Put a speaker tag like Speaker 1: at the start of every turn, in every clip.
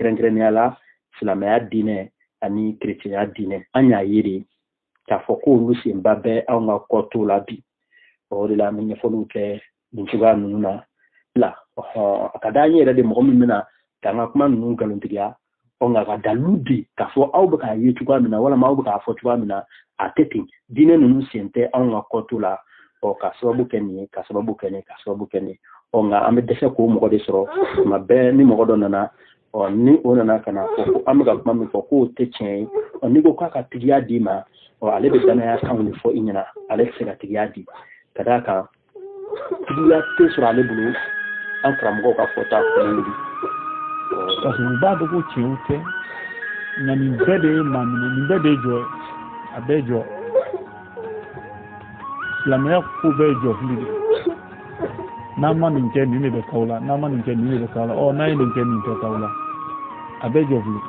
Speaker 1: Kɛrɛnkɛrɛnnenya la, silamɛya diinɛ ani kerecɛnya diinɛ, an y'a ye de k'a fɔ k'olu senba bɛ anw ka kɔto la bi. O de la an bɛ ɲɛfɔliw kɛ nin cogoya ninnu na la. A ka d'an ye yɛrɛ de, mɔgɔ min bɛna k'an ka kuma ninnu nkalontigiya, nka ka dalilu di k'a fɔ aw bɛ k'a ye cogoya min na, walima aw bɛ k'a fɔ cogoya min na, a tɛ ten, diinɛ ninnu sen tɛ anw ka kɔto la, ka sababu kɛ nin ye, ka sababu kɛ nin, ka sababu kɛ nin. Nka an bɛ dɛsɛ k'o mɔgɔ de sɔrɔ tuma bɛɛ. Ni mɔgɔ dɔ nana, ni o nana ka na fɔ ko an bɛ ka kuma min fɔ k'o tɛ tiɲɛ ye, n'i ko k'a ka tigiya d'i ma, ale bɛ danaya kanw de fɔ i ɲɛna, ale tɛ se ka tigiya di, ka d'a kan tigiya tɛ sɔrɔ ale bolo. An karamɔgɔw ka fɔta kɔni de.
Speaker 2: Parce que u b'a dɔn ko tiɲɛw tɛ, nka nin bɛɛ de ye maa minɛ, nin bɛɛ de ye jɔ ye, a bɛɛ ye jɔ. Silamɛya ko bɛɛ ye jɔfili de ye. N'an ma nin kɛ, nin de bɛ k'aw la, n'an ma nin kɛ, nin de bɛ k'aw la, ɔ n'a ye nin kɛ, nin tɛ k'aw la, a bɛɛ jɔfili.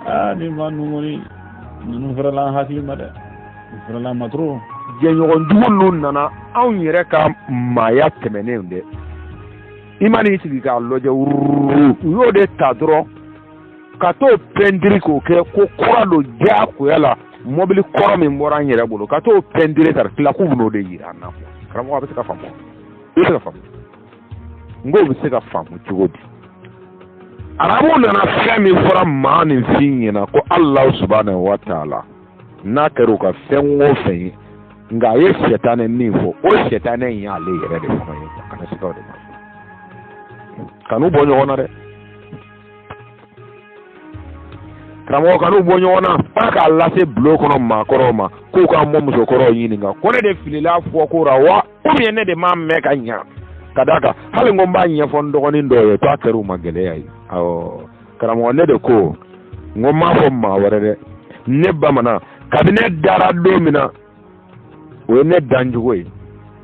Speaker 2: Aa, nin maa ninnu kɔni, ninnu fɛrɛla an hakili ma dɛ, u fɛrɛla an ma trop.
Speaker 3: Jɛɲɔgɔn jugu ninnu nana anw yɛrɛ ka maaya tɛmɛnen dɛ. I man'i sigi k'a lajɛ wururu, u y'o de ta dɔrɔn ka t'o pɛntiri k'o kɛ ko kura don diyagoya la. Mɔbili kɔrɔ min bɔra an yɛrɛ bolo, ka t'o pɛntiri ka tila k'u bɛn'o de yira an na. Karamɔgɔ, a bɛ se ka faamu? I bɛ se ka faamu? N k'o bɛ se ka faamu cogo di? Arabu nana fɛn min fɔra maa nin fin ɲɛna ko Alahu subahanahu wa taala n'a kɛra u ka fɛn o fɛn ye, nka a ye sɛtanɛ min fɔ, o sɛtanɛ in y'ale yɛrɛ de fana ye. Kana siga o de ma, kan'u bɔ ɲɔgɔn na dɛ, karamɔgɔ, kan'u bɔ ɲɔgɔn na. F'a k'a lase bulon kɔnɔ maakɔrɔw ma k'u k'an mɔmusokɔrɔw ɲininka ko ne de filila fɔ ko ra wa, ou bien ne de m'a mɛn ka ɲa. Ka d'a kan hali n ko n b'a ɲɛfɔ n dɔgɔnin dɔw ye, k'a kɛra u ma gɛlɛya ye. Awɔ karamɔgɔ, ne de ko n ko n m'a fɔ maa wɛrɛ dɛ. Ne bamanan, kabini ne dara don min na, o ye ne dancogo ye.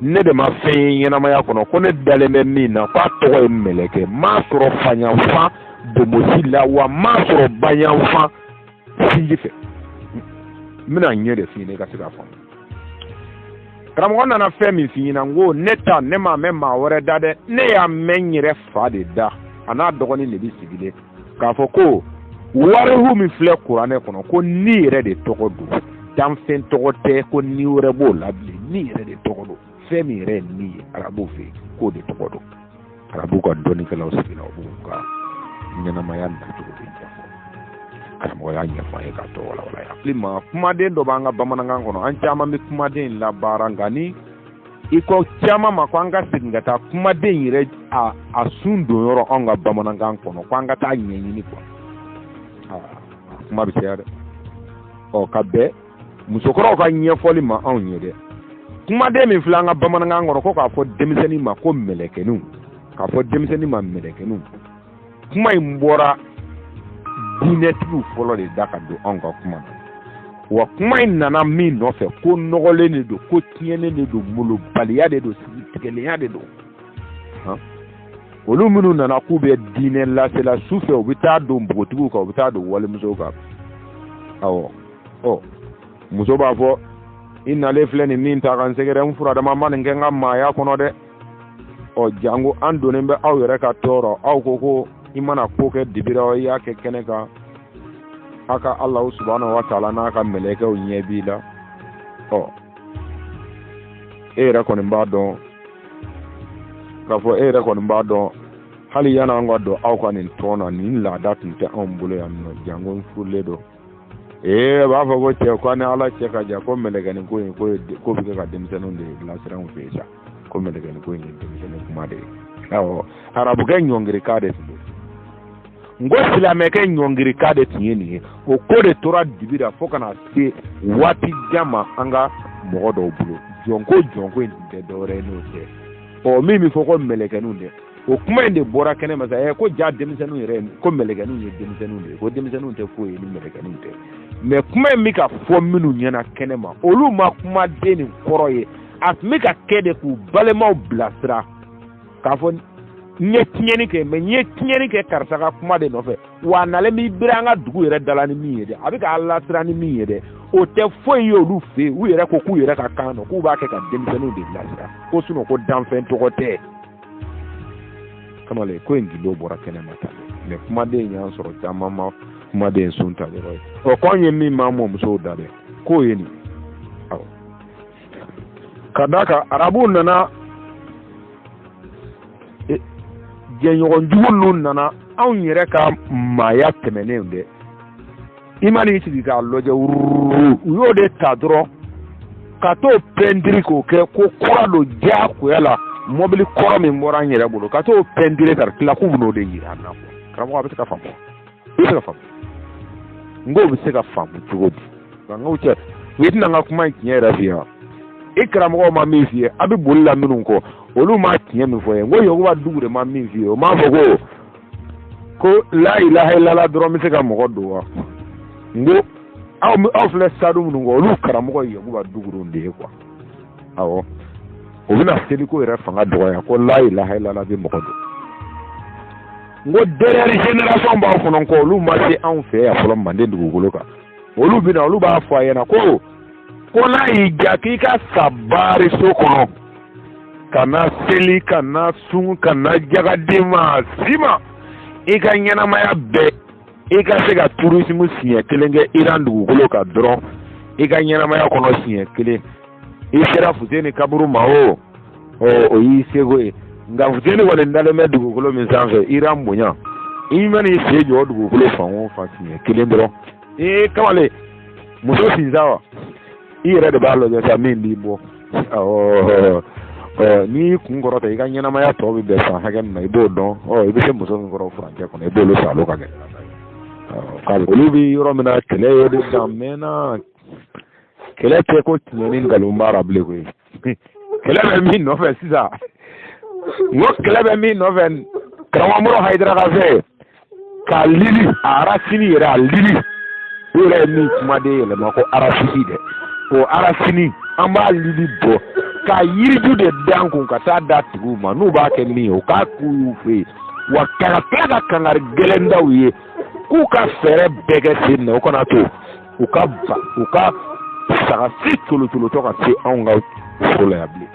Speaker 3: Ne de ma fɛn ye ɲɛnamaya kɔnɔ ko ne dalen bɛ min na k'a tɔgɔ ye mɛlɛkɛ. N m'a sɔrɔ fayanfan bonbosi la, wa n m'a sɔrɔ bayanfan sinji fɛ. N bɛna ɲɛ de f'i ɲɛna i ka se k'a faamu. Karamɔgɔ nana fɛn min f'i ɲɛna, n ko ne ta, ne m'a mɛn maa wɛrɛ da dɛ, ne y'a mɛn n yɛrɛ fa de da, a n'a dɔgɔnin de bɛ sigilen k'a fɔ ko warihu min filɛ kuranɛ kɔnɔ, ko ni yɛrɛ de tɔgɔ don, danfɛn tɔgɔ tɛ, ko ni wɛrɛ b'o la bilen, ni yɛrɛ de tɔgɔ don. Fɛn min yɛrɛ ye ni ye arabuw fɛ yen, k'o de tɔgɔ don. Arabuw ka dɔnnikɛlaw sigila, u b'u ka ɲɛnamaya nacogo de ɲɛfɔ. Karamɔgɔ y'a ɲɛfɔ an ye k'a tɔ walawala yan. Ma kumaden dɔ b'an ka bamanankan kɔnɔ, an caman bɛ kumaden in labaara, nka ni i ko caman ma ko an ka segin ka taa kumaden yɛrɛ a sun don yɔrɔ anw ka bamanankan kɔnɔ, ko an ka taa ɲɛɲini quoi, a kuma bɛ caya dɛ. Ɔ ka bɛn musokɔrɔw ka ɲɛfɔli ma anw ye dɛ, kumaden min filɛ an ka bamanankan kɔnɔ ko k'a fɔ denmisɛnnin ma ko mɛlɛkɛninw, k'a fɔ denmisɛnnin ma mɛlɛkɛninw, kuma in bɔra diinɛtigiw fɔlɔ de da ka don anw ka kuma na. Wa kuma in nana min nɔfɛ, ko nɔgɔlen de don, ko tiɲɛnen de don, molobaliya de don, sigitigɛlenya de don. Olu minnu nana k'u bɛ diinɛ lasela su fɛ, u bɛ taa don npogotigiw kan, u bɛ taa don walimusow kan. Awɔ, ɔ muso b'a fɔ i nalen filɛ nin min ta ka n sɛgɛrɛ, n furadama ma nin kɛ n ka maaya kɔnɔ dɛ. Ɔ janko an donnen bɛ aw yɛrɛ ka tɔɔrɔ, aw ko ko i mana ko kɛ dibira, i y'a kɛ kɛnɛ kan, a ka Alahu subahana wa taala n'a ka mɛlɛkɛw ɲɛ b'i la. Ɔ e yɛrɛ kɔni b'a dɔn k'a fɔ, e yɛrɛ kɔni b'a dɔn, hali yan'an ka don aw ka nin tɔn na, nin laada tun tɛ anw bolo yan nɔ, janko n furulen don. Ee, b'a fɔ ko cɛ, ko ni Ala cɛ ka jan, ko mɛlɛkɛnin ko in, ko bɛ kɛ ka denmisɛnninw de lasiran u fɛ yen sa, ko mɛlɛkɛnin ko in ye denmisɛnnin kuma de ye. Awɔ, arabukɛ ɲɔngirikan de tun don, n ko silamɛkɛ ɲɔngirikan de tun ye nin ye. O ko de tora dibi la fo ka na se waati jan ma an ka mɔgɔ dɔw bolo. Jɔnko jɔnko in tun tɛ dɔwɛrɛ ye n'o tɛ. Ɔ min bɛ fɔ ko mɛlɛkɛninw dɛ, o kuma in de bɔra kɛnɛ ma sa. Ɛ ko ja denmisɛnninw yɛrɛ, ko mɛlɛkɛninw ye denmisɛnninw de ye, ko denmisɛnninw tɛ foyi ye ni mɛlɛkɛninw tɛ. Mɛ kuma in bɛ ka fɔ minnu ɲɛna kɛnɛ ma, olu ma kumaden nin kɔrɔ ye. A tun bɛ ka kɛ de k'u balimaw bilasira k'a fɔ n ye tiɲɛni kɛ, mɛ n ye tiɲɛni kɛ karisa ka kuma de nɔfɛ, wa a nalen b'i biri an ka dugu yɛrɛ da la ni min ye dɛ, a bɛ k'a lasiran ni min ye dɛ, o tɛ foyi ye olu fɛ yen. U yɛrɛ ko k'u yɛrɛ ka kan nɔ, k'u b'a kɛ ka denmisɛnninw de bilasira, ko sinɔn ko danfɛn tɔgɔ tɛ. Kamalen ko in gindo bɔra kɛnɛ ma tan. Mais kumaden y'an sɔrɔ caman ma kumaden sun ta yɔrɔ ye. Ɔ ko an ye min m'an mɔmusow da dɛ, k'o ye nin. Awɔ, ka d'a kan arabuw nana, jɛɲɔgɔn jugu ninnu nana anw yɛrɛ ka maaya tɛmɛnen dɛ. I man'i sigi k'a lajɛ wururu, u y'o de ta dɔrɔn ka t'o pɛntiri k'o kɛ ko kura don diyagoya la. Mɔbili kɔrɔ min bɔra an yɛrɛ bolo, ka t'o pɛntiri ka tila k'u bɛn'o de yira an na. Karamɔgɔ, a bɛ se ka faamu, a bɛ se ka faamu. N k'o bɛ se ka faamu cogo di? Nka n k'o cɛ, u tɛna n ka kuma in tiɲɛ yɛrɛ f'i ye wa? I karamɔgɔw ma min f'i ye, a bɛ boli la minnu kɔ, olu ma tiɲɛ min fɔ ye. N ko Yakuba Dugure ma min f'i ye, o m'a fɔ ko la ilaha illallah dɔrɔn bɛ se ka mɔgɔ don wa? N ko aw filɛ sadu minnu kɔ, olu karamɔgɔ ye Yakuba Dugure de ye quoi. Awɔ, o bɛna seliko yɛrɛ fanga dɔgɔya ko la ilaha illallah bɛ mɔgɔ don. N ko dernière génération b'aw kɔnɔ kɔ, olu ma se anw fɛ yan fɔlɔ manden dugukolo kan. Olu bɛna, olu b'a fɔ a ɲɛna ko n'a y'i diya k'i ka sa baariso kɔnɔ, ka na seli, ka na sun, ka na jaga di ma si ma, i ka ɲɛnamaya bɛɛ, i ka se ka tourisme siɲɛ kelen kɛ Iran dugukolo kan dɔrɔn, i ka ɲɛnamaya kɔnɔ siɲɛ kelen, i sera Fuseni kaburu ma o, o y'i seko ye. Nka Fuseni kɔni dalen bɛ dugukolo min sanfɛ, Iran bonya, i man'i sen jɔ o dugukolo fan o fan siɲɛ kelen dɔrɔn, ee kamalen, muso sinsan wa, i yɛrɛ de b'a lajɛ sa min b'i bɔ. Awɔ, n'i y'i kun kɔrɔta, i ka ɲɛnamaya tɔ bɛ bɛn san hakɛ min ma, i b'o dɔn. Ɔ i bɛ se muso min kɔrɔ furancɛ kɔnɔ, i b'olu sa, olu ka gɛlɛn. Olu bɛ yɔrɔ min na, kɛlɛ y'o de dan mɛnna. Kɛlɛ tɛ ko tiɲɛ ni nkalon b'a la bilen koyi. Kɛlɛ bɛ min nɔfɛ sisan, n ko kɛlɛ bɛ min nɔfɛ, karamɔgɔ Moro Hayidara ka fɛ k'a lili, a racine yɛrɛ, a lili, o yɛrɛ ye min kumaden yɛlɛma ko racine dɛ, o racine an b'a lili bɔ ka yiriju de d'an kun ka taa da tigiw ma, n'u b'a kɛ min ye, u k'a k'u y'u fɛ yen wa, ka tila ka kangari gɛlɛn da u ye k'u ka fɛɛrɛ bɛɛ kɛ sen na, u kana to u ka ba u ka saga si tolontolontɔ ka se anw ka foro la yan bilen.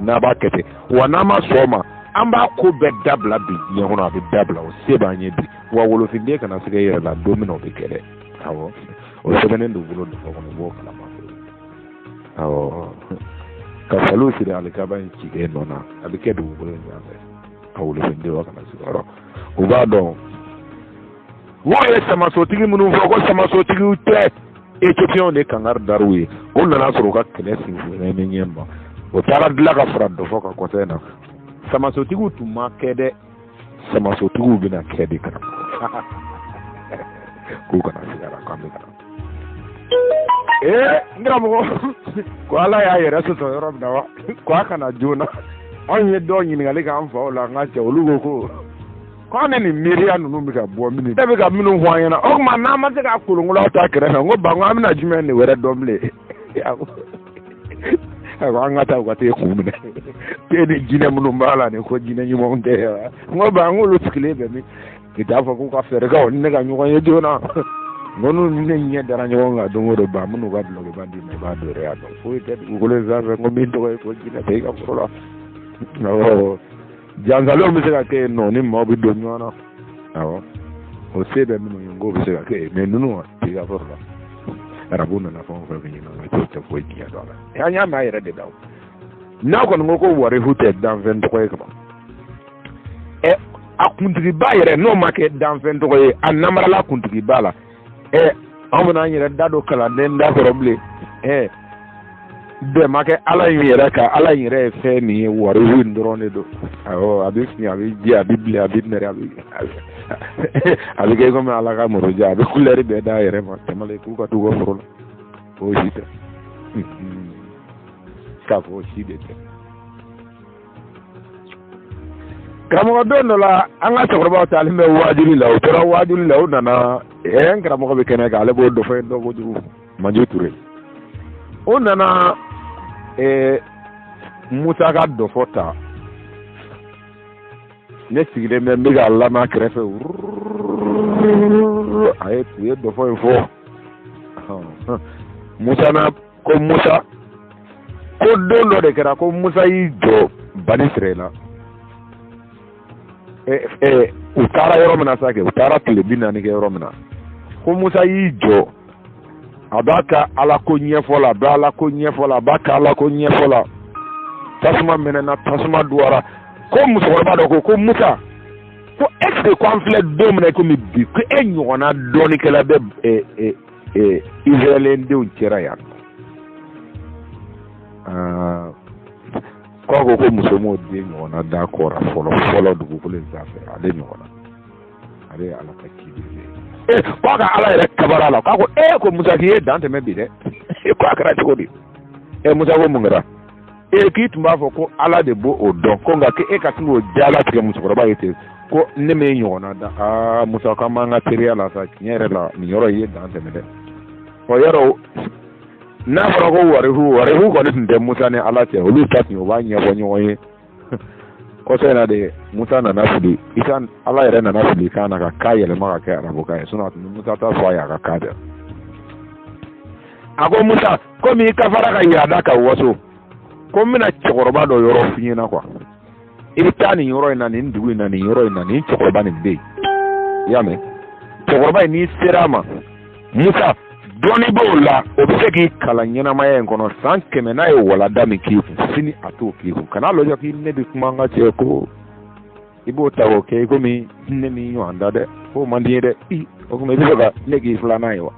Speaker 3: N'a b'a kɛ ten wa, n'an ma sɔn o ma, an b'a ko bɛɛ dabila bi diɲɛ kɔnɔ, a bɛ dabila, o se b'an ye bi wa. Wolofinden kana siga i yɛrɛ la, don min na o bɛ kɛ dɛ. Awɔ, o sɛbɛnnen don bolo dɔfɔ kɔnɔ, u b'o kalama. Awɔ, ka faliw siri alikaba in ciden nɔ na, a bɛ kɛ dugukolo in sanfɛ. A wolofinden wa kana siga yɔrɔ, u b'a dɔn. N'o ye samasotigi minnu fɔ ko samasotigiw tɛ, Etiopiyɛnw de kangari dar'u ye. O nana sɔrɔ u ka kɛlɛ sinsinlen bɛ ɲɛ ma, o taara dilan ka fara dɔfɔ kan kɔsɛ na. Samasotigiw tun ma kɛ dɛ, samasotigiw bɛna kɛ de karamɔgɔ k'u kana siga la k'an bɛ ka na. Ee n karamɔgɔ, ko Ala y'a yɛrɛ sɔsɔ yɔrɔ min na wa, ko a kana joona. Anw ye dɔw ɲininkali k'an faw la, an ka cɛ, olu ko an ni nin miiriya ninnu bɛ ka bɔ min, ne bɛ ka minnu fɔ an ɲɛna, o tuma n'an ma se ka kolonkolaw ta kɛrɛfɛ, n ko ba, n ko an bɛna jumɛn de wɛrɛ dɔn bilen? A ko an ka taa u ka t'e kun minɛ k'e ni jinɛ minnu b'a la, ni ko jinɛ ɲumanw tɛ. N ko ba, n k'olu sigilen bɛ min, k'i t'a fɔ k'u ka fɛɛrɛ kɛ o ni ne ka ɲɔgɔn ye joona. N ko n'u ni ne ɲɛ dara ɲɔgɔn kan don o don, ba, minnu ka dulɔkiba d'i ma, i b'a don yɛrɛ yan nɔ, foyi tɛ dugukolo in sanfɛ. N ko min tɔgɔ ye ko jinɛ tɛ i ka foro la. Awɔ, jansalenw bɛ se ka kɛ yen nɔ ni maaw bɛ don ɲɔgɔn na. Awɔ, o se bɛ minnu ye, n k'o bɛ se ka kɛ yen, mɛ ninnu t'i ka foro la. Arabu nana fɛn o fɛn f'i ɲɛna, n k'o tɛ foyi tiɲɛ dɔn a la. An y'a mɛn a yɛrɛ de da o. N'a kɔni ko ko warihu tɛ danfɛn tɔgɔ ye kaban, ɛ a kuntigiba yɛrɛ n'o ma kɛ danfɛn tɔgɔ ye, a namarala kuntigiba la, ɛ anw bɛna an yɛrɛ da don kalanden da kɔrɔ bilen. Ɛ bɛn ma kɛ Ala in yɛrɛ kan. Ala in yɛrɛ ye fɛn min ye, warihu in dɔrɔn de don. Awɔ, a bɛ fin, a bɛ ji, a bɛ bilen, a bɛ nɛrɛ, a bɛ kɛ komi Ala ka moroja, a bɛ kulɛri bɛɛ d'a yɛrɛ ma. Tamale k'u ka t'u ka foro la, o si tɛ k'a fɔ, o si de tɛ. Karamɔgɔ, don dɔ la, an ka cɛkɔrɔbaw taalen bɛ waajuli la, u tora waajuli la, u nana ɛ n karamɔgɔ bɛ kɛnɛ kan, ale b'o dɔ fɔ ye dɔ kojugu, Manjo Ture. O nana Musa ka dɔfɔ ta, ne sigilen bɛ, n bɛ k'a lamɛn kɛrɛfɛ. A ye u ye dɔfɔ in fɔ Musa na, ko Musa ko don dɔ de kɛra ko Musa y'i jɔ Bani Sirayila. U taara yɔrɔ min na sa kɛ, u taara tile 40 kɛ yɔrɔ min na, ko Musa y'i jɔ, a b'a ka ala ko ɲɛfɔ la, a bɛ ala ko ɲɛfɔ la, a b'a ka ala ko ɲɛfɔ la. Tasuma mɛnɛna, tasuma duwara. Ko musokɔrɔba dɔ ko ko Musa, ko est ce que ko an filɛ don min na komi bi, ko e ɲɔgɔnna dɔnnikɛla bɛ Israɛlɛndenw cɛra yan? Ko a ko ko muso m'o den ɲɔgɔnna da kɔra fɔlɔ fɔlɔ dugukolo in sanfɛ, ale ɲɔgɔnna, ale ye ala ka ciden ye. Ee, ko a ka ala yɛrɛ kabara la, k'a ko ee, ko Musa, k'i ye dan tɛmɛ bi dɛ. Ko a kɛra cogo di? Ee, Musa ko mun kɛra? Ee, k'i tun b'a fɔ ko ala de b'o o dɔn, ko nka k'e ka sin k'o jalatigɛ musokɔrɔba ye ten, ko ne m'e ɲɔgɔnna da. Aa, Musa, k'an b'an ka teriya la sa, tiɲɛ yɛrɛ la, nin yɔrɔ i ye dan tɛmɛ dɛ. Ɔ, yɔrɔ n'a fɔra ko warihu warihu kɔni tun tɛ Musa ni ala cɛ, olu ta tun o b'a ɲɛfɔ ɲɔgɔn ye. Kɔsɔ in na de, Musa nana fili, isa ala yɛrɛ nana fili kan na ka kan yɛlɛma ka kɛ arabukan ye, sinɔn a tun bɛ Musa ta fɔ a ye a ka kan dɛ. A ko Musa, komi i kafara ka yaada ka waso, ko n bɛna cɛkɔrɔba dɔ yɔrɔ f'i ɲɛna kuwa. I bɛ taa nin yɔrɔ in na, nin dugu in na, nin yɔrɔ in na, nin cɛkɔrɔba nin bɛ yen, i y'a mɛn? Cɛkɔrɔba in, n'i sera a ma, Musa, dɔnni b'o la, o bɛ se k'i kalan ɲɛnamaya in kɔnɔ san 100. N'a ye walada min k'i kun, sini a t'o k'i kun. Kan'a lajɛ k'i ne bɛ kuma n ka cɛ ko i b'o ta k'o kɛ i komi ne m'i ɲɔgɔn da dɛ, k'o man di n ye dɛ. I o tuma i bɛ fɛ ka ne k'i filanan ye wa?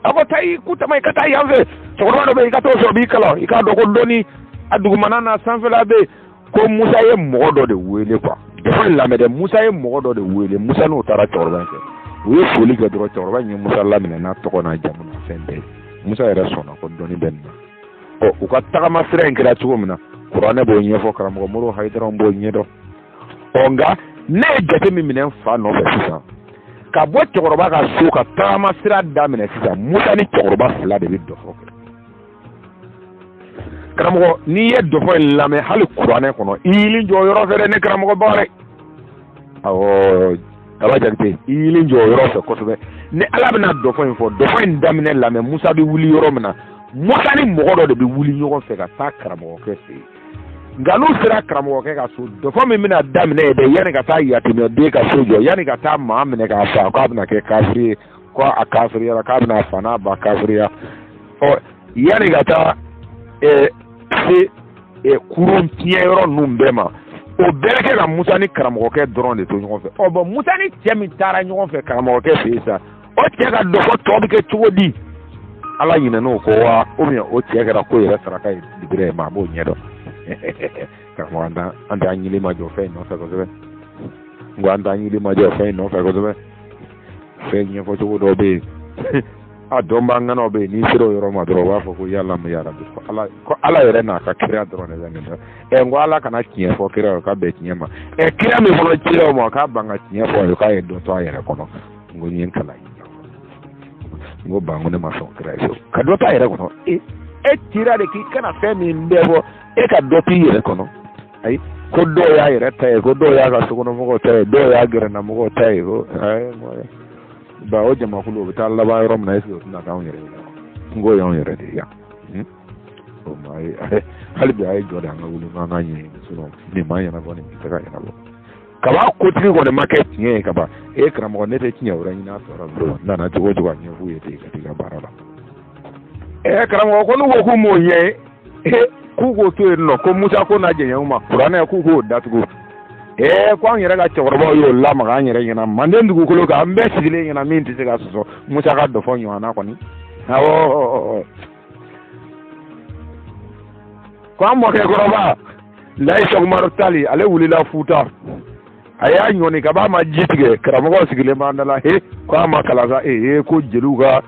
Speaker 3: A ko taa i ku tama, i ka taa yan fɛ, cɛkɔrɔba dɔ bɛ yen, i ka t'o sɔrɔ, b'i kalan, i k'a dɔn ko dɔnni a dugumana n'a sanfɛla bɛ yen. Ko Musa ye mɔgɔ dɔ de wele kuwa, dɔfɔ in lamɛn dɛ. Musa ye mɔgɔ dɔ de wele, Musa n'o taara cɛkɔrɔba in fɛ. U ye foli kɛ dɔrɔn, cɛkɔrɔba in ye Musa laminɛ n'a tɔgɔ n'a jamu n'a fɛn bɛɛ ye. Musa yɛrɛ sɔnna ko dɔnni bɛ nin na. Ɔ, u ka tagama sira in kɛra cogo min na, kuranɛ b'o ɲɛfɔ, karamɔgɔ Modibo Hayidara b'o ɲɛdɔn. Ɔ, nka ne ye jate min minɛ n fa nɔfɛ sisan, ka bɔ cɛkɔrɔba ka so ka tagama sira daminɛ sisan, Musa ni cɛkɔrɔba fila de bɛ dɔfɔ kɛ. Karamɔgɔ, n'i ye dɔfɔ in lamɛn hali kuranɛ kɔnɔ, i y'i jɔ yɔrɔ fɛ dɛ, ne karamɔgɔ Bakari, awɔ, Kaba Jakite, i y'i jɔ yɔrɔ fɛ kosɛbɛ. Ni ala bɛna dɔfɔ in fɔ, dɔfɔ in daminɛ lamɛn. Musa bɛ wuli yɔrɔ min na, Musa ni mɔgɔ dɔ de bɛ wuli ɲɔgɔn fɛ ka taa karamɔgɔkɛ fɛ yen. Nka n'u sera karamɔgɔkɛ ka so, dɔfɔ min bɛna daminɛ yen dɛ, yanni ka taa yatimɛden ka so jɔ, yanni ka taa maa minɛ k'a fa k'a bɛna kɛ kafiri ye, ko a kafiriyara, k'a bɛna fa n'a ba kafiriya, ɔ, yanni ka taa se kurun tiɲɛ yɔrɔ ninnu bɛɛ ma, o bɛɛ bɛ kɛ ka Musa ni karamɔgɔkɛ dɔrɔn de to ɲɔgɔn fɛ. Ɔ bɔn, Musa ni cɛ min taara ɲɔgɔn fɛ karamɔgɔkɛ fɛ yen sa, o cɛ ka dɔfɔ tɔ bɛ kɛ cogo di? Ala ɲinɛn'o kɔ wa, ou bien o cɛ kɛra ko yɛrɛ saraka ye dibira ye, maa b'o ɲɛdɔn. Karamɔgɔ, an t'an ɲili ma jɔ fɛn in nɔfɛ kosɛbɛ. N ko an t'an ɲili ma jɔ fɛn in nɔfɛ kosɛbɛ. Fɛn ɲɛfɔcogo dɔw bɛ yen, a dɔnbaa ŋanaw bɛ yen, n'i sera o yɔrɔ ma dɔrɔn, u b'a fɔ ko yala mu yarabi, ko ala, ko ala yɛrɛ n'a ka kira dɔrɔn de bɛ nin dɔn. Ɛ, n ko ala kana tiɲɛ fɔ kira ye, k'a bɛn tiɲɛ ma. Ɛ, kira min fana cira o ma, k'a ban ka tiɲɛ fɔ a ye, k'a ye dɔ to a yɛrɛ kɔnɔ. N ko n ye n kalan, n ko ban ko ne ma sɔn kira ye fiyewu ka dɔ to a yɛrɛ kɔnɔ. E e cira de k'i kana fɛn min bɛɛ fɔ, e ka dɔ t'i yɛrɛ kɔnɔ. Ayi, ko dɔw y'a yɛrɛ ta ye, ko dɔw y'a ka sokɔnɔmɔgɔw ta ye, dɔw y'a gɛrɛnamɔgɔw ta ye. Ko ba o jamakulu, o bɛ taa laban yɔrɔ min na, est-ce que o tɛna k'anw yɛrɛ ye? N k'o y'anw yɛrɛ de ye yan. O ma hali bi a ye jɔ de, an ka wuli k'an ka ɲɛɲini, sinon nin ma ɲɛnabɔ, nin tɛ se ka ɲɛnabɔ. Kaba kotigi kɔni ma kɛ tiɲɛ ye kaban. E karamɔgɔ, ne tɛ tiɲɛ wɛrɛ ɲini a tɔ la bilen. N nana cogo o cogo a ɲɛf'u ye ten, ka t'i ka baara la. Ɛ, karamɔgɔ, ko n'u ko k'u m'o ɲɛ ye, k'u k'o to yen nɔ, ko Musa ko n'a jɛɲɛw ma kuranɛ, k'u k'o datugu. Ee, ko an yɛrɛ ka cɛkɔrɔbaw y'o lamaga an yɛrɛ ɲɛna manden dugukolo kan, an bɛɛ sigilen ɲɛna, min tɛ se ka sɔsɔ, Musa ka dɔfɔ ɲɔgɔnna kɔni. Awɔ, ko an mɔkɛkɔrɔba Layi Sɛkumaru Tali, ale wulila Futa, a y'a ɲɔni ka b'a ma ji tigɛ, karamɔgɔ sigilen b'an da la. He, ko a ma kalan sa. Ee, ko jeliw ka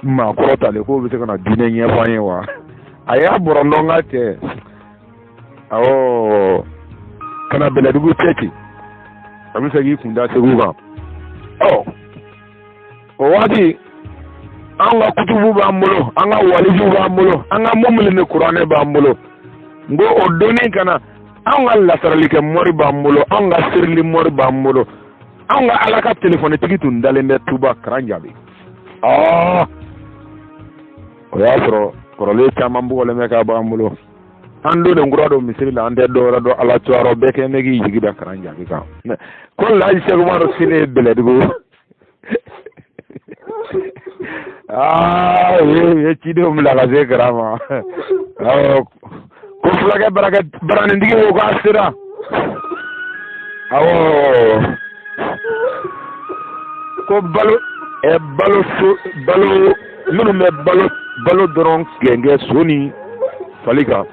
Speaker 3: maakɔrɔ talen k'o bɛ se ka na diinɛ ɲɛfɔ an ye wa? A y'a bɔrɔndɔn ka cɛ, awɔ, ka na Bɛlɛdugu cɛ ci, a bɛ fɛ k'i kun da Segu kan. Ɔ, o waati an ka kutubu b'an bolo, an ka walijuw b'an bolo, an ka mɔmili ni kuranɛ b'an bolo. N ko o donni ka na, anw ka lasaralikɛ mɔri b'an bolo, anw ka serili mɔri b'an bolo, anw ka ala ka telefɔnitigi tun dalen bɛ Tuba karan jaabi. Ɔɔ, o y'a sɔrɔ kɔrɔlen caman bugɔlen bɛ k'a b'an bolo. An donnen kura don misiri la, an tɛ dɔwɛrɛ dɔn Ala cɔyɔrɔ bɛɛ kɛ ne k'i jigi da karan jaabi kan. Ko Laji Sɛkumaru selen Bɛlɛdugu, aa u ye cidenw bila ka se karan ma. Awɔ, ko fulakɛ barakɛ baranintigi ko k'a sera. Awɔ, ko balo ɛ balo so balo minnu bɛ balo balo dɔrɔn gɛngɛ so ni fali kan,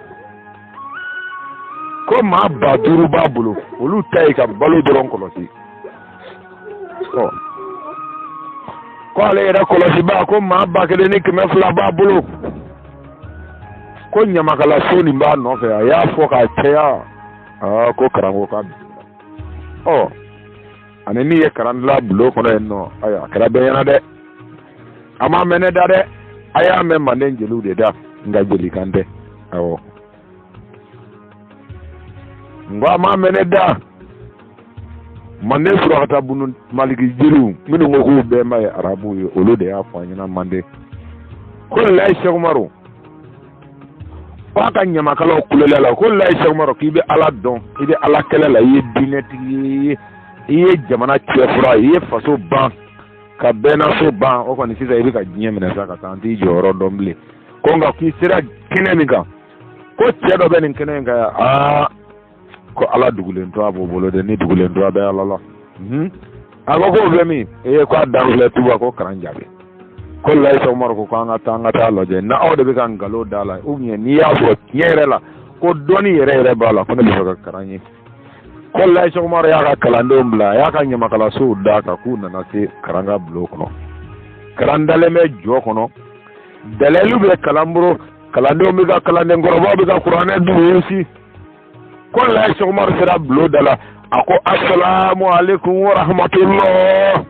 Speaker 3: ko maa 5000 b'a bolo, olu ta ye ka balo dɔrɔn kɔlɔsi. Ɔ ko ale yɛrɛ kɔlɔsibaa, ko maa 1200 b'a bolo, ko ɲamakalaso nin b'a nɔfɛ. A y'a fɔ k'a caya. Aa ko karamɔgɔ ka bisimila. Ɔ ani min ye karan dilan bulon kɔnɔ yen nɔ, ayiwa, a kɛra bɛɛ ɲɛna dɛ. A m'a mɛn ne da dɛ, a y'a mɛn manden jeliw de da, nka jelikan tɛ. Awɔ, n ko a m'a mɛn ne da, manden surakata bunu maliki jeliw minnu ko k'u bɛnba ye arabuw ye, olu de y'a fɔ an ɲɛna manden ko Layi Sɛkumaru ko a ka ɲamakalaw kulela la, ko Layi Sɛkumaru k'i bɛ Ala dɔn, i bɛ Ala kɛlɛ la, i ye diinɛtigi ye, i ye jamana cɛfura, i ye faso ban ka bɛnnaso ban, o kɔni sisan i bɛ ka diɲɛ minɛ sa ka taa, an t'i jɔyɔrɔ dɔn bilen. Ko nka k'i sera kɛnɛ min kan, ko cɛ dɔ bɛ nin kɛnɛ in kan yan, aa ko Ala dugulen to a b'o bolo dɛ, ni dugulen to a bɛ Ala la. A ko k'o bɛ min? Ee ko a dan filɛ tuba, ko karan jaabi ko Layi Sɛkumaru ko k'an ka taa, an ka taa lajɛ na aw de bɛ ka nkalon da la, ou bien n'i y'a sɔrɔ tiɲɛ yɛrɛ la ko dɔnni yɛrɛ yɛrɛ b'a la, ko ne bɛ fɛ ka karan ye. Ko Layi Sɛkumaru y'a ka kalandenw bila, a y'a ka ɲamakalasow d'a kan, k'u nana se karan ka bulon kɔnɔ. Karan dalen bɛ jɔ kɔnɔ, dalilu bɛ kalan bolo, kalandenw bɛ ka kalandenkɔrɔbaw bɛ ka kuranɛ durusi. Ko Layi Sɛkumaru sera bulon da la, a ko asalamu aleykum wa rahmatulah.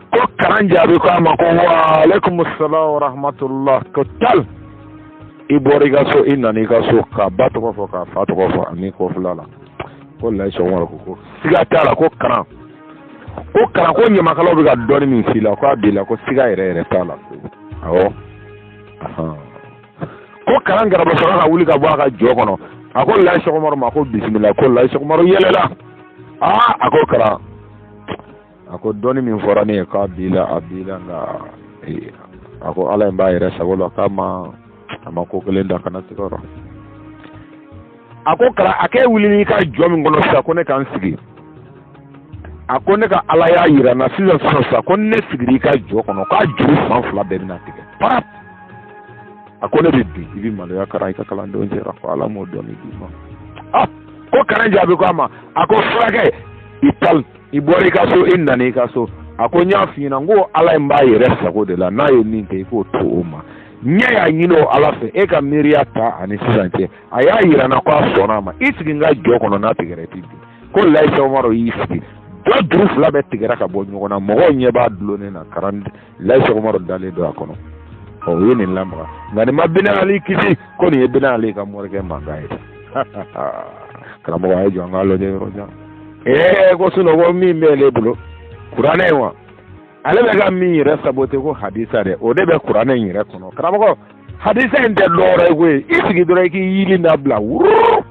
Speaker 3: Ko karan jaabi ko a ma ko wa aleykum salam wa rahmatulah. Ko tal i bɔra i ka so, i nana i ka so, k'a ba tɔgɔ fɔ, k'a fa tɔgɔ fɔ ani ko fila la. Ko Layi Sɛkumaru ko ko siga t'a la, ko karan ko karan ko ɲamakalaw bɛ ka dɔnni min f'i la, k'a b'i la, ko siga yɛrɛ yɛrɛ t'a la. Awɔ, ko karan garaba sɔrɔ ka wuli ka bɔ a ka jɔ kɔnɔ, a ko Layi Sɛkumaru ma ko bisimila. Ko Layi Sɛkumaru yɛlɛla. Aa a ko karan, a ko dɔnni min fɔra ne ye k'a b'i la, a b'i la, nka a ko Ala in b'a yɛrɛ sago la, k'a ma a ma ko kelen da kana sigiyɔrɔ. A ko karan, a k'e wuli i ka jɔ min kɔnɔ sisan, ko ne ka n sigi, a ko ne ka Ala y'a yira n na sisan sisan sisan, ko ne sigira i ka jɔ kɔnɔ, k'a juru fan fila bɛɛ bɛna tigɛ parap. A ko ne bɛ bin, i bɛ maloya karan i ka kalandenw cɛra, ko Ala m'o dɔnni d'i ma. Ah ko karan jaabi ko a ma, a ko fulakɛ i tal i bɔra i ka so, i nana i ka so. A ko n y'a f'i ɲɛna n ko Ala in b'a yɛrɛ sago de la, n'a ye min kɛ i k'o to o ma. Ɲɛ y'a ɲini o Ala fɛ, e ka miiriya ta ani sisan cɛ, a y'a yira n na ko a sɔnna a ma. I sigi n ka jɔ kɔnɔ, n'a tigɛra i tɛ bin. Ko Layi Sɛkumaru y'i sigi, jɔ juru fila bɛɛ tigɛra ka bɔ ɲɔgɔn na, mɔgɔw ɲɛ b'a dulonnen na, karan Layi Sɛkumaru dalen don a kɔnɔ. Ɔ u ye nin lamaga, nka nin ma Bina Ali kisi, ko nin ye Bina Ali ka morikɛ mankan ye. Karamɔgɔ a ye jɔ an k'a lajɛ yɔrɔ jan. Ee ko sinɔn ko min bɛ ale bolo kuranɛ ye wa, ale bɛ ka min yɛrɛ sabote ko hadisa dɛ, o de bɛ kuranɛ in yɛrɛ kɔnɔ. Karamɔgɔ hadisa in tɛ dɔwɛrɛ ye koyi, i sigi dɔrɔn i k'i yili dabila wuruu.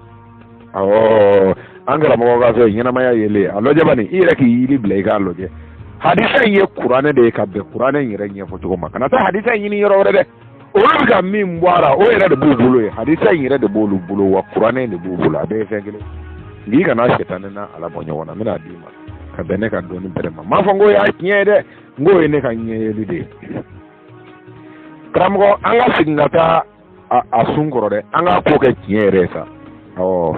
Speaker 3: Awɔ, an karamɔgɔ ka fɛ ɲɛnamaya yelen a lajɛ bani, i yɛrɛ k'i yili bila i k'a lajɛ. Hadisa in ye kuranɛ de ye ka bɛn kuranɛ in yɛrɛ ɲɛfɔ cogo ma, kana taa hadisa in ɲini yɔrɔ wɛrɛ dɛ. Olu bɛ ka min bɔ a la, o yɛrɛ de b'u bolo ye, hadisa in yɛrɛ de b'olu bolo, wa kuranɛ in de b'u bolo, a bɛɛ ye fɛn kelen. Nka i kana sɛtanɛ n'a Ala bɔ ɲɔgɔn na. N bɛna d'i ma ka bɛn ne ka dɔnni bɛrɛ ma. N m'a fɔ n k'o y'a tiɲɛ ye dɛ, n k'o ye ne ka ɲɛyeli de ye. Karamɔgɔ, an ka segin ka taa a sun kɔrɔ dɛ, an k'a ko kɛ tiɲɛ yɛrɛ ye sa. Awɔ,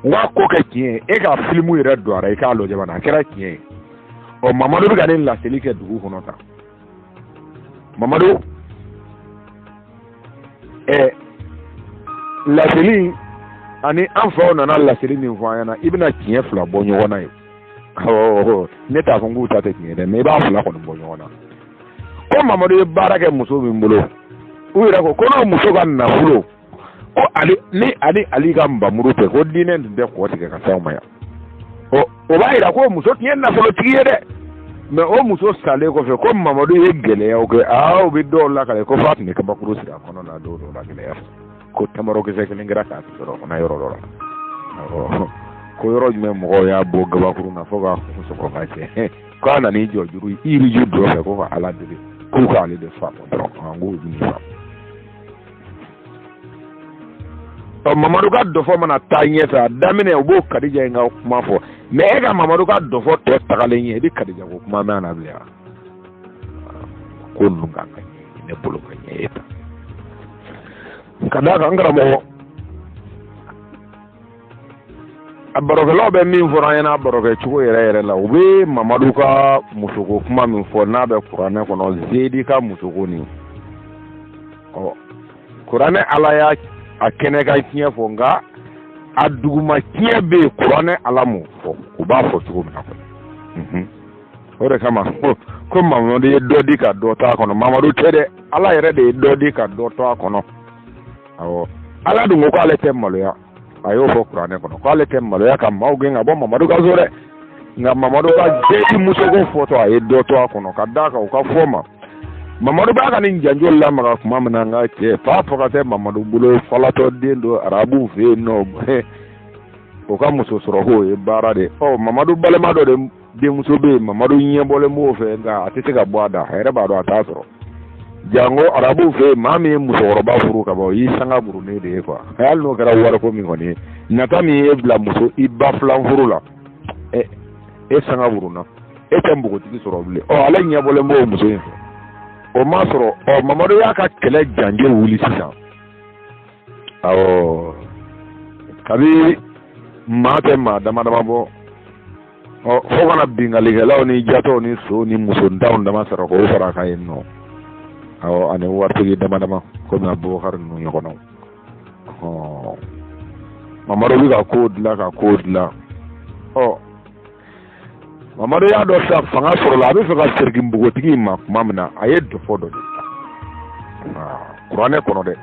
Speaker 3: n k'a ko kɛ tiɲɛ ye, e ka filimu yɛrɛ don a la, i k'a lajɛ bani, a kɛra tiɲɛ ye. Ɔ Mamadu bɛ ka nin laseli kɛ dugu kɔnɔ tan. Mamadu ɛ laseli ani an faw nana laseli min fɔ an ɲɛna, i bɛna tiɲɛ fila bɔ ɲɔgɔn na ye. Awɔ, ne t'a fɔ n k'u ta tɛ tiɲɛ dɛ, mɛ i b'a fila kɔni bɔ ɲɔgɔn na. Ko Mamadu ye baara kɛ muso min bolo, u yɛrɛ ko ko n'o muso ka nafolo ko ali ni ani Ali ka nbamuru tɛ, ko diinɛ tun tɛ kɔ tigɛ ka s'anw ma yan. Ɔ o b'a yira ko muso tun ye nafolotigi ye dɛ, mɛ o muso salen kɔfɛ ko Mamadu ye gɛlɛyaw kɛ. Aa o bɛ dɔw lakale ko f'a tun bɛ kabakuru siri a kɔnɔ la don dɔw la gɛlɛya fɛ. Ko tamarokisɛ kelen kɛra k'a sɔrɔ fana yɔrɔ dɔ la. Ko yɔrɔ jumɛn mɔgɔw y'a bon gabakuru na fo k'a kun sɔgɔ ka cɛ. K'a nan'i jɔ juru yiriju dɔ fɛ ko ka Ala deli k'u k'ale de faamu dɔrɔn. An k'u bɛ faamu. Ɔ Mamadu ka dɔfɔ mana taa ɲɛfɛ a daminɛ u b'o Kadija in ka kuma fɔ mais e ka Mamadu ka dɔfɔ tɔ tagalen ɲɛ i bɛ Kadija ko kuma mɛn a na bilen wa? Ko ninnu kan ka ɲɛ ne bolo ka ɲɛ e ta ka d'a kan n karamɔgɔ a barokɛlaw bɛ min fɔra an ɲɛna a barokɛ cogo yɛrɛ yɛrɛ la u bɛ Mamadu ka musoko kuma min fɔ n'a bɛ kuranɛ kɔnɔ Zedi ka musoko nin ɔ kuranɛ ala y'a a kɛnɛ kan tiɲɛ fɔ nka a duguma tiɲɛ bɛ yen kuranɛ ala m'o fɔ u b'a fɔ cogo min na kɔni o de kama ko Mamadu ye dɔ di ka dɔ to a kɔnɔ Mamadu tɛ dɛ ala yɛrɛ de ye dɔ di ka dɔ to a kɔnɔ awɔ ala dun ko k'ale tɛ maloya a y'o fɔ kuranɛ kɔnɔ k'ale tɛ maloya ka maaw gɛn ka bɔ Mamadu ka so dɛ nka Mamadu ka Zedi musoko fɔtɔ a ye dɔ to a kɔnɔ ka d'a kan u ka fɔ ma Mamadu b'a ka nin janjo lamaga tuma min na n ka cɛ fa faga tɛ Mamadu bolo falatɔ den don arabuw fɛ yen nɔ o ka muso sɔrɔ k'o ye baara de ɔ Mamadu balima dɔ de denmuso bɛ yen Mamadu ɲɛbɔlen b'o fɛ nka a tɛ se ka bɔ a da a yɛrɛ b'a dɔn a t'a sɔrɔ janko arabuw fɛ yen maa min ye musokɔrɔba furu ka ban o y'i sanga burunnen de ye quoi hali n'o kɛra wariko min kɔni ye nata min y'e bila muso i ba filan furu la ɛ e sanga burunna e tɛ npogotigi sɔrɔ bilen ɔ ale ɲɛbɔlen b'o muso in fɛ o ma sɔrɔ ɔ Mamadu y'a ka kɛlɛ janjo wuli sisan awɔ kabi maa tɛ maa dama dama bɔ ɔ fo ka na binkalikɛlaw ni jatɔw ni sow ni musontanw dama sɔrɔ k'o fara a kan yen nɔ awɔ ani waritigi dama dama komi Abubakar ninnu ɲɔgɔnnaw ɔ Mamadu bɛ ka kow dilan ka kow dilan ɔ Mamadu y'a dɔn sisan fanga sɔrɔla a bɛ fɛ ka serigi npogotigi in ma tuma min na a ye dɔfɔ dɔ de ta kuranɛ kɔnɔ dɛ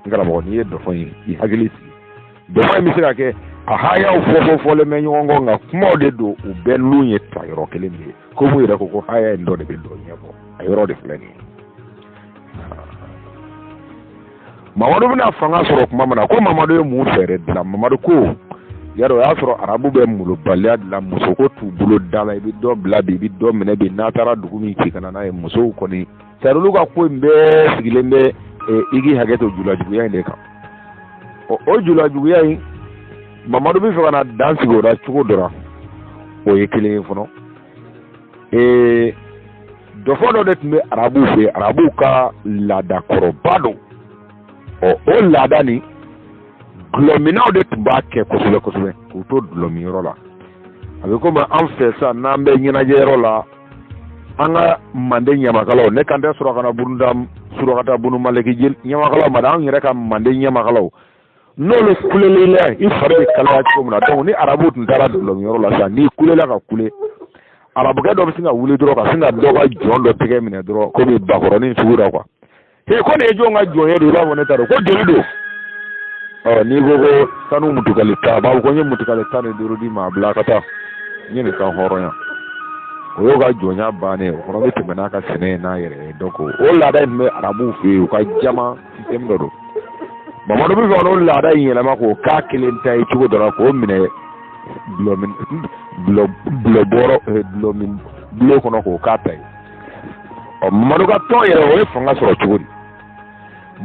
Speaker 3: n karamɔgɔ n'i ye dɔfɔ in i hakili sigi dɔfɔ in bɛ se ka kɛ a hayaw fɔ fɔlen bɛ ɲɔgɔn kɔ nka kumaw de don u bɛɛ nun ye ta yɔrɔ kelen de ye komi u yɛrɛ ko ko haya in dɔ de bɛ dɔ ɲɛfɔ a yɔrɔ de filɛ nin ye Mamadu bɛna fanga sɔrɔ tuma min na ko Mamadu ye mun fɛɛrɛ dilan Mamadu ko yarɔ o y'a sɔrɔ arabu bɛ molobaliya de la musoko t'u bolo da la i bɛ dɔ bila bi i bɛ dɔ minɛ bi n'a taara dugu min ci ka na n'a ye musow kɔni c'est olu ka ko in bɛɛ sigilen bɛ i k'i hakɛ to julajuguya in de kan ɔ o julajuguya in Mamadu bɛ fɛ ka na dan sigi o la cogo dɔ la o ye kelen ye fɔlɔ ee dɔfɔ dɔ de tun bɛ arabuw fɛ arabuw ka laadakɔrɔba don ɔ o laada nin dulɔminnaw de tun b'a kɛ kosɛbɛ kosɛbɛ k'u to dulɔminyɔrɔ la a bɛ komi an fɛ sa n'an bɛ ɲɛnajɛyɔrɔ la an ka manden ɲamakalaw ne kan tɛ surakana burunda surakata bunu maliki ɲamakalaw ma dɛ an yɛrɛ ka manden ɲamakalaw n'olu kulelila i fari bɛ kalaya cogo min na donc ni arabu tun taara dulɔminyɔrɔ la sisan n'i kulela ka kule arabukɛ dɔ bɛ sin ka wuli dɔrɔn ka sin ka dɔ ka jɔn dɔ tɛgɛ minɛ dɔrɔn komi bakɔrɔnin sugu la quoi he ko nin ye jɔn ka jɔn ye don i b'a fɔ ne ta don ko joli don ɔ n'i ko ko sanu mutukali tan a b'a fɔ ko n ye mutukali 15 d'i ma a bila ka taa n ye nin kan hɔrɔnya o y'o ka jɔnya bannen o fana bɛ tɛmɛ n'a ka sɛnɛ ye n'a yɛrɛ ye donc o laada in tun bɛ arabuw fɛ yen u ka jama système dɔ don Mamadu bɛ fɛ ka n'o laada in yɛlɛma k'o k'a kelen ta ye cogo dɔ la k'o minɛ dulɔ min dulɔ dulɔ bɔrɔ dulɔ min bulon kɔnɔ k'o k'a ta ye ɔ Mamadu ka tɔn yɛrɛ o ye fanga sɔrɔ cogo di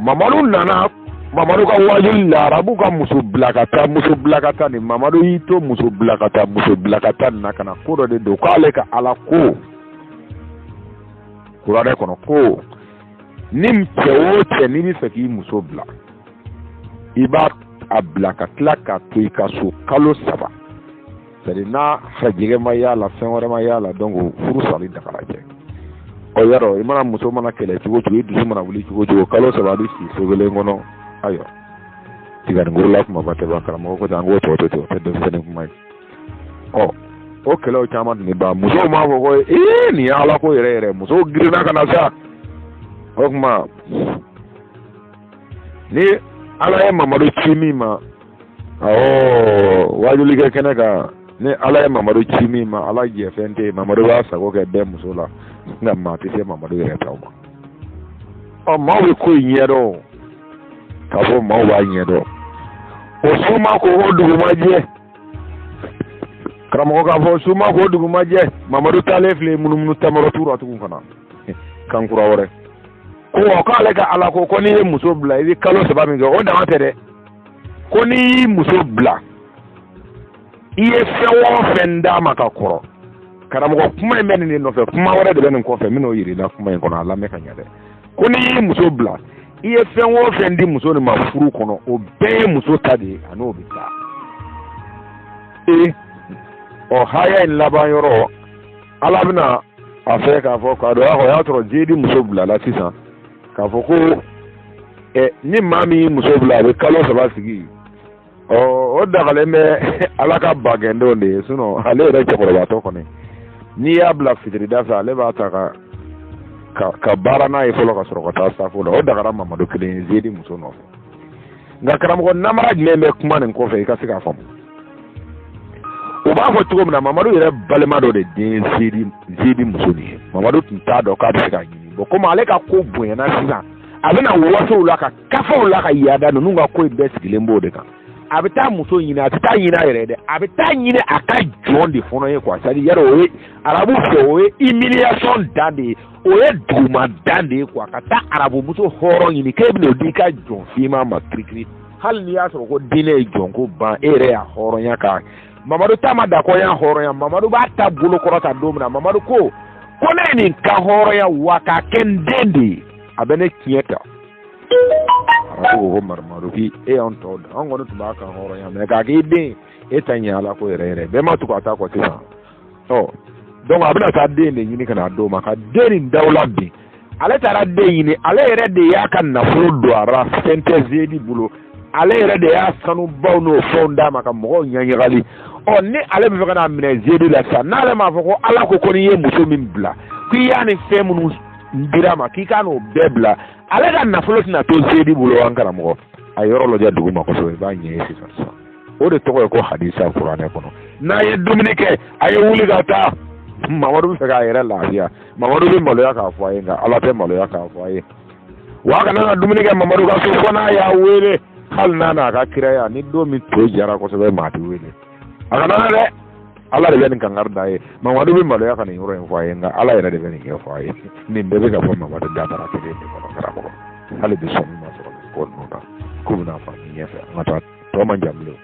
Speaker 3: Mamadu nana Mamadu ka wajuli la arabu ka muso bila ka taa muso bila ka taa nin Mamadu y'i to muso bila ka taa muso bila ka taa nin na ka na ko dɔ de don k'ale ka ala ko kuranɛ kɔnɔ ko ni cɛ o cɛ n'i bɛ fɛ k'i muso bila i b'a a bila ka tila k'a to i ka so kalo 3 c'est à dire n'a farajɛgɛ ma y'a la fɛn wɛrɛ ma y'a la donc furu sali dagara cɛ ɔ yarɔ i mana muso mana kɛlɛ cogo cogo i dusu mana wuli cogo cogo kalo 3 bɛ si so kelen kɔnɔ ayiwa tiganikorola kumaba tɛ ban karamɔgɔ ko ten an k'o tɔ to ten o tɛ denmisɛnnin kuma ye ɔ o kɛlɛw caman tun bɛ ban musow m'a fɔ ko ee nin ye ala ko yɛrɛ yɛrɛ musow girinna ka na sa o tuma ni ala ye mamadu ci min ma awɔ wajulikɛ kɛnɛ kan ni ala ye mamadu ci min ma ala jɛ fɛn tɛ yen mamadu b'a sago kɛ bɛɛ muso la nka maa tɛ se mamadu yɛrɛ taw ma ɔ maaw bɛ ko in ɲɛdɔn. K'a fɔ maaw b'a ɲɛdɔn o su ma ko o dugu ma jɛ karamɔgɔ k'a fɔ su ma ko o dugu ma jɛ Mamadu taalen filɛ munumunu tamaro la tugun fana kan kura wɛrɛ ko wa k'ale ka ala ko ko n'i ye muso bila i bɛ kalo 3 min kɛ o dama tɛ dɛ ko n'i y'i muso bila i ye fɛn o fɛn d'a ma ka kɔrɔ karamɔgɔ kuma in bɛ nin de nɔfɛ kuma wɛrɛ de bɛ nin kɔfɛ n bɛn'o yir'i la kuma in kɔnɔ a lamɛn ka ɲɛ dɛ ko n'i y'i muso bila i ye fɛn o fɛn di muso nin ma furu kɔnɔ o bɛɛ ye muso ta de ye a n'o bɛ taa ee ɔ haya in laban yɔrɔ ala bɛna a fɛ k'a fɔ k'a dɔn o y'a sɔrɔ zeyidi muso bilala sisan k'a fɔ ko ɛ ni maa min y'i muso bila a bɛ kalo 3 sigi ɔ o dagalen bɛ ala ka bagɛndenw de ye sinɔn ale yɛrɛ cɛkɔrɔbatɔ kɔni n'i y'a bila fitirida fɛ ale b'a ta ka baara n'a ye fɔlɔ ka sɔrɔ ka taa safo la o dagara Mamadu kelen ye zeyidi muso nɔfɛ nka karamɔgɔ namara jumɛn bɛ kuma nin kɔfɛ i ka se k'a faamu u b'a fɔ cogo min na Mamadu yɛrɛ balima dɔ de den ye zeyidi muso nin ye Mamadu tun t'a dɔn k'a bɛ se k'a ɲini bɔn komi ale ka ko bonyana sisan a bɛna wasow la ka kafaw la ka yaada ninnu ka ko in bɛɛ sigilen b'o de kan a bɛ taa muso ɲini a tɛ taa ɲini a yɛrɛ ye dɛ a bɛ taa ɲini a ka jɔn de fana ye quoi c'est à dire yarɔ o ye arabu fɛ o ye humiliation dan de ye o ye duguma dan de ye quoi ka taa arabu muso hɔrɔn ɲini k'e bɛn'o di i ka jɔn finman ma kirikiri hali n'i y'a sɔrɔ ko diinɛ ye jɔnko ban e yɛrɛ y'a hɔrɔnya kan Mamadu ta ma da ko y'a hɔrɔnya Mamadu b'a ta bolo kɔrɔta don min na Mamadu ko ko ne ye nin kan hɔrɔnya wa k'a kɛ n den de ye a bɛ ne tiɲɛ ta arabu ko ko Mamadu k'i e y'an tɔw da an kɔni tun b'a kan hɔrɔnya mɛ k'a k'i den e ta ɲɛ ala ko yɛrɛ yɛrɛ bɛɛ ma tugu a ta kɔ sisan ɔ donc a bɛna taa den de ɲini ka na d'o ma ka den nin dawula bin ale taara den ɲini ale yɛrɛ de y'a ka nafolo don a ra fɛn tɛ zeyidi bolo ale yɛrɛ de y'a sanubaw n'o fɛnw d'a ma ka mɔgɔw ɲɛɲagali ɔ ni ale bɛ fɛ ka n'a minɛ zeyidi la sisan n'ale m'a fɔ ko ala ko ko n'i ye muso min bila k'i y'a ni fɛn minnu dira ma k'i ka n'o bɛɛ bila ale ka nafolo tɛna to zeyidi bolo an karamɔgɔ a yɔrɔ lajɛ dugu ma kosɛbɛ i b'a ɲɛ ye sisan sisan o de tɔgɔ ye ko hadisa kuranɛ kɔnɔ n'a ye dumuni kɛ a ye wuli ka taa Mamadu bɛ fɛ k'a yɛrɛ lafiya Mamadu bɛ maloya k'a fɔ a ye nka ala tɛ maloya k'a fɔ a ye wa a kana na dumuni kɛ Mamadu ka so fo n'a y'a wele hali n'a n'a ka kiraya ni don min to jara kosɛbɛ maa tɛ wele a kana na dɛ ala de bɛ nin kankari da ye Mamadu bɛ maloya ka nin yɔrɔ in fɔ a ye nka ala yɛrɛ de bɛ nin ɲɛfɔ a ye nin bɛɛ bɛ ka fɔ Mamadu dabara kelen de kɔnɔ karamɔgɔ hali bi sɔmi ma sɔrɔ nin ko ninnu na k'u bɛna faamu ɲɛfɛ an ka taa tɔ man jan bilen.